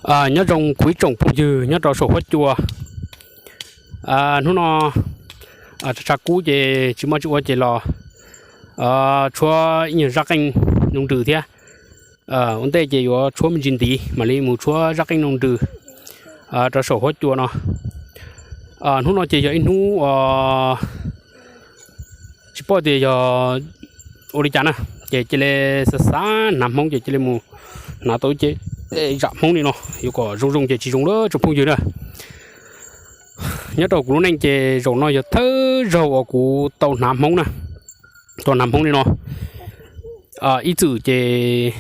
Nyob zoo kuv ib tsoom phooj ywg nyob rau saum huab cua. Hnub no tshav kub ces tsis muaj tsis ua ces los tshuab ib nyuag zaj qeej noo nrws thiab. Ua ntej ces yuav tshuab me ntsis ntiv mam li mus tshuab zaj qeej noo nrws rau saum huab cua no. Hnub no ces yog ib hnub tsis paub tias yog ua li cas na, ces cia li xav xav hnav Hmoob ces cia li mus hnav tau ib ce zam Hmoob li no, yuav kom zoo zoo ces tsis zoo lawm tsoom phooj ywg na. Nyob rau kuv lub neej ces zaum no yog thawj zaug uas kuv tau hnav Hmoob na, tau hnav Hmoob li no. Ib txwm ces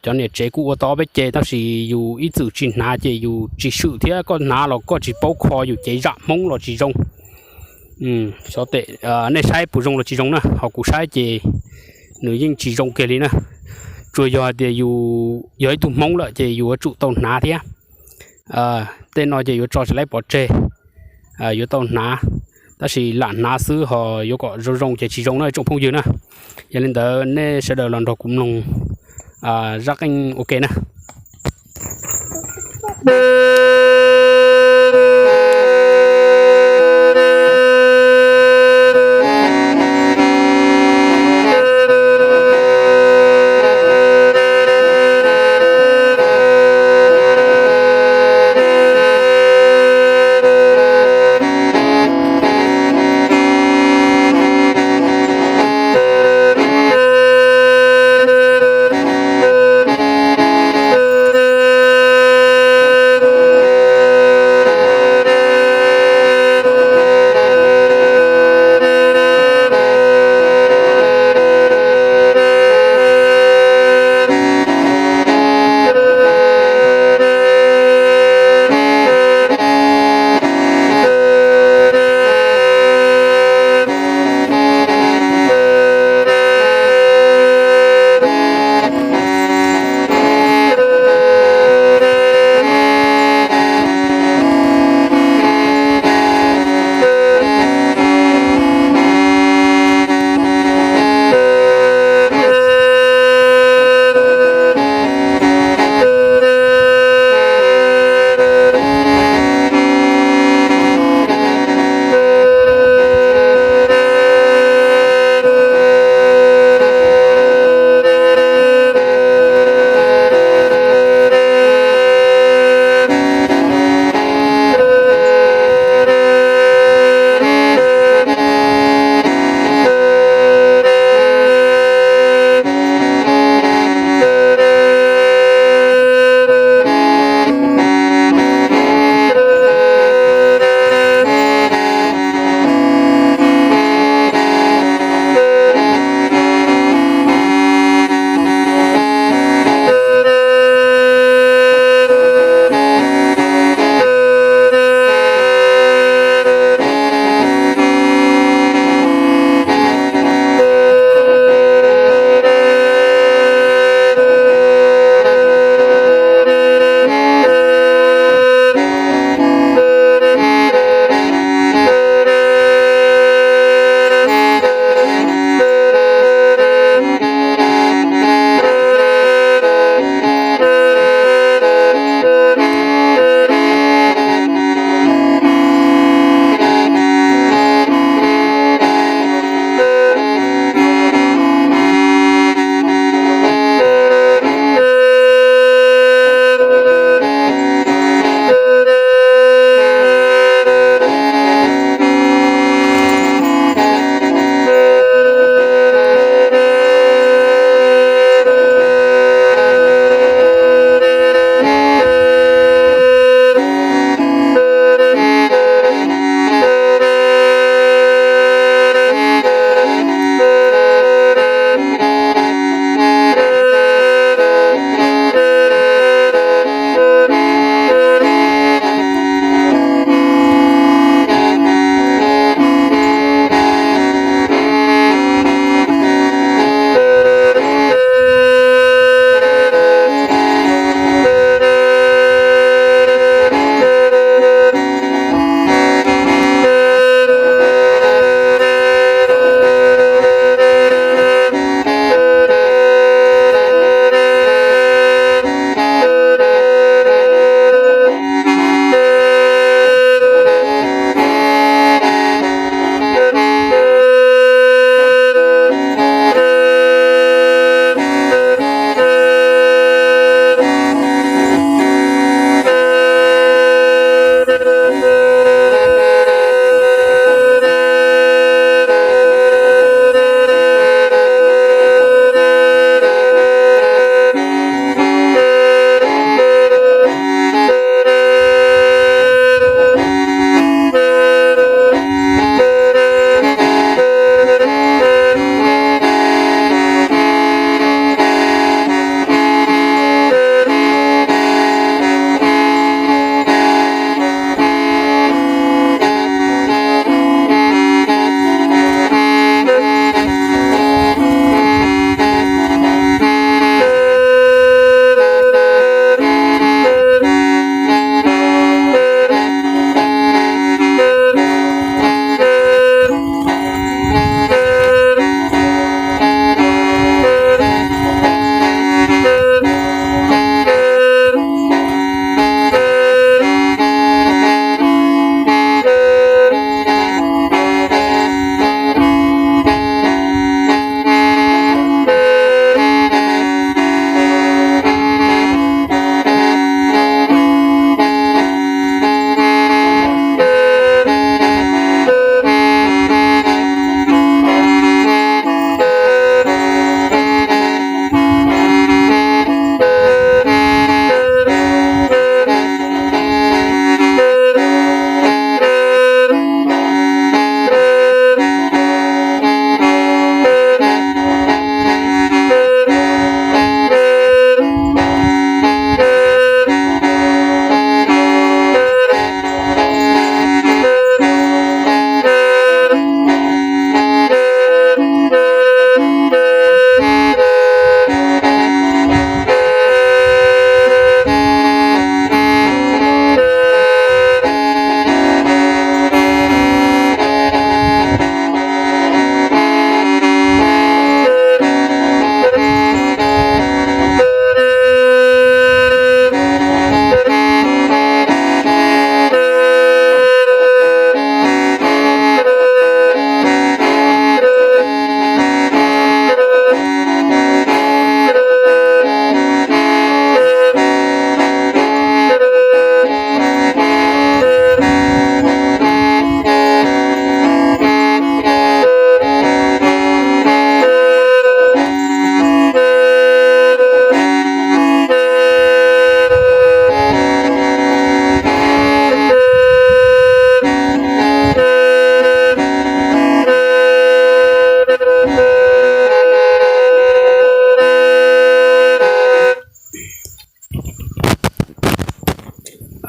cov niam tsev kuj ua tau ob peb ce tab sis yus ib txwm tsis hnav ces yus tsis swm thiab koj hnav los koj tsis paub kho yus cev zam Hmoob los tsis zoo. Xyov tes nej saib puas zoo los tsis zoo na, ho kuv saib ces nws yeej tsis zoo kiag li na. Tsuas yog hais tias yus yog ib tug Hmoob lawm ces yus yuav tsum tau hnav thiab. Tej no ces yuav tso tsis laib pov tseg, yuav tau hnav, tab sis lam hnav xwb ho yuav kom zoo zoo ces tsis zoo na tsoom phooj ywg na. Yog li ntawd nej sawv daws los nrog kuv mloog zaj qeej ua ke na.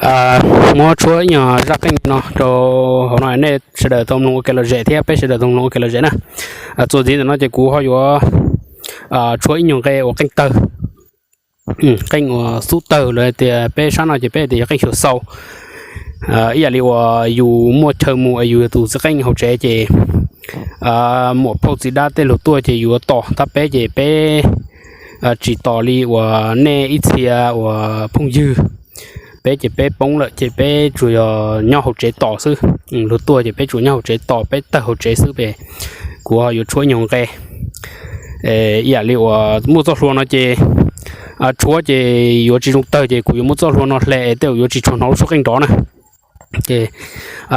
muab tshuab ib nyuag zaj qeej no rau hauv no nej sawv daws tau mloog ua kev lom zem thiab peb sawv daws tau mloog ua kev lom zem na. Txuas ntxiv ntawm no ces kuv ho yuav tshuab ib nyuag nqe uas qeej tawg, qeej uas xub tawg los tias peb sab no ces peb tias yog qeej xyuas xau. Ib yam li uas yus muaj chaw mus es yus yog tus txiv qeej hauv tsev ces muam phauj txiv dab tej lug tuaj ces yuav tos tab peb ces peb tsis tos li uas nej ib txhia uas phooj ywg. Peb ces peb poob lawm ces peb tsuas yog nyob hauv tsev tos xwb. Lug tuaj ces peb tsuas nyob hauv tsev tos, peb tawg hauv tsev xwb pes. Kuv ho yuav tshuab ib nyuag nqe ib yam li uas muaj txoj hlua no ces tshuab ces yuav tsis zoo tawg ces kuv yuav muab txoj hlua no hle es tej zaum yuav tsis tshua hnov lub suab qeej nrov na. Ces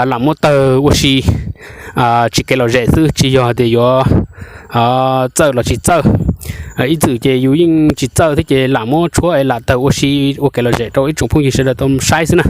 lam muab tawg ua si, tsis kev lom zem xwb, tsis yog tias yuav txawj los tsis txawj. Ib txwm ces yus yeej tsis txawj thiab ces lam muab tshuab es lam tawg ua si ua kev lom zem rau ib tsoom phooj ywg sawv daws tau saib xwb na.